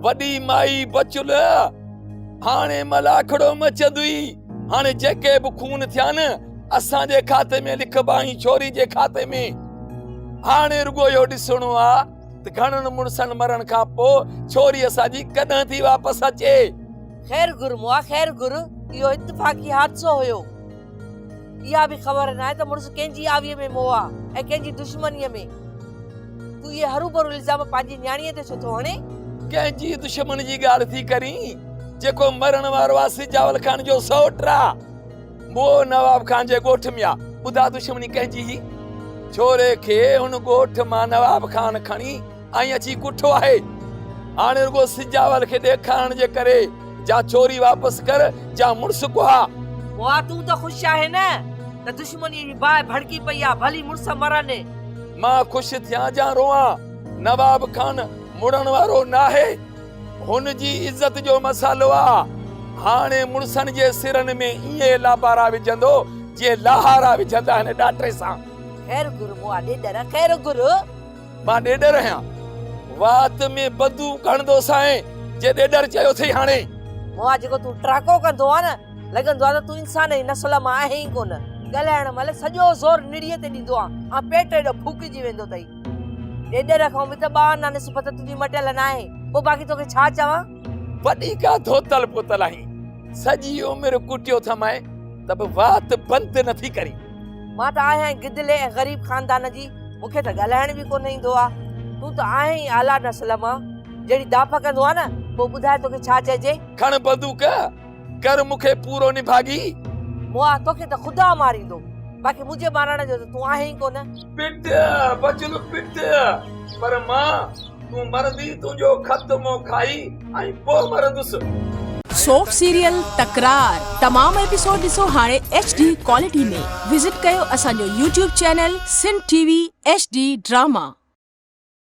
وڏي مائي بچل، هاڻي ملاکڙو مچندوئي. هاڻي جيڪي به خون ٿيا نه، اسان جي کاتي ۾ لکبا ۽ ڇوري جي کاتي ۾. هاڻي رڳو اهو ڏسڻو آ ته گهڻن مڙسن مرڻ کان پوء ڇوري اسان جي ڪڏهن ٿي واپس اچي. خير گهر مئا خير گهر، اهو اتفاقي حادثو هيو. اها به خبر ناهي ته مڙس ڪنهن جي آويء ۾ مئو آ ۽ ڪنهن جي دشمنيء ۾. تون اهي هروڀرو الزام پنهنجي نياڻيء تي ڇو ٿو هڻين؟ ڪنهن جي دشمن جي ڳالهه ٿي ڪرين؟ جيڪو مرڻ وارو آ سجاول خان جو سئوٽ آ. مئو نواب خان جي ڳوٺ ۾ آ. ٻڌاء دشمني ڪنهن جي هئي؟ ڇوري کي هن ڳوٺ مان نواب خان کڻي ۽ اچي ڪٺو آهي. هاڻي رڳو سجاول کي ڏيکارڻ جي ڪري جا ڇوري واپس ڪر جا مڙس ڪها. مئا تون ته خوش آهين نه ته دشمنيء جي باهه ڀڙڪي پئي آ، ڀلي مڙس مرن. مان خوش ٿيان جا روئان، نواب خان مڙڻ وارو ناهي. هن جي عزت جو مسئلو آ. هاڻي مڙسن جي سرن ۾ ائين لابارا وجهندو جيئن لاهارا وجهندا آهن ڏاٽي سان. خير گهر مئا ڏيڏر خير گهر. مان ڏيڏر آهيان. وات ۾ بندوق هڻندوسانء جي ڏيڏر چيو اٿئي هاڻي. مئا جيڪو تون ٽراڪو ڪندو آهين نه لڳندو آهي ته تون انسان جي نسل مان آهين ئي ڪونه. ڳالهائڻ مهل سڄو زور نڙيء تي ڏيندو آهين ۽ پيٽ ايڏو ڦوڪجي ويندو اٿئي. ڏيڏر کان به ته ٻه آنا نسبت تنهنجي مٽيل ناهي. پوء باقي توکي ڇا چوان؟ وڏي ڪا ڌوتل پوتل آهين. سڄي عمر ڪٽيو اٿمانء ته به وات بند نٿي ڪرين. مان ته آهيان ئي گدلي ۽ غريب خاندان جي، مون کي ته ڳالهائڻ به ڪونه ايندو آ. تون ته آهين ئي اعليٰ نسل مان. جهڙي داڦ ڪندو آ نه، پوء ٻڌاء توکي ڇا چئجي؟ کڻ بندوق، ڪر مون کي پورو نڀاڳي. مئا، توکي ته خدا ماريندو. باقي منهنجي مارڻ جو ته تون آهين ئي ڪونه. پٽ، بچل پٽ، پر مان تون مرندي تنهنجو خط مون کائي ۽ پوء مرندس. سوپ سيريل تڪرار تمام ايپيسوڊ ڏسو هاڻي ايڇ ڊي ڪوالٽي ۾ وزٽ ڪيو اسان جو YouTube channel Sindh T V H D drama.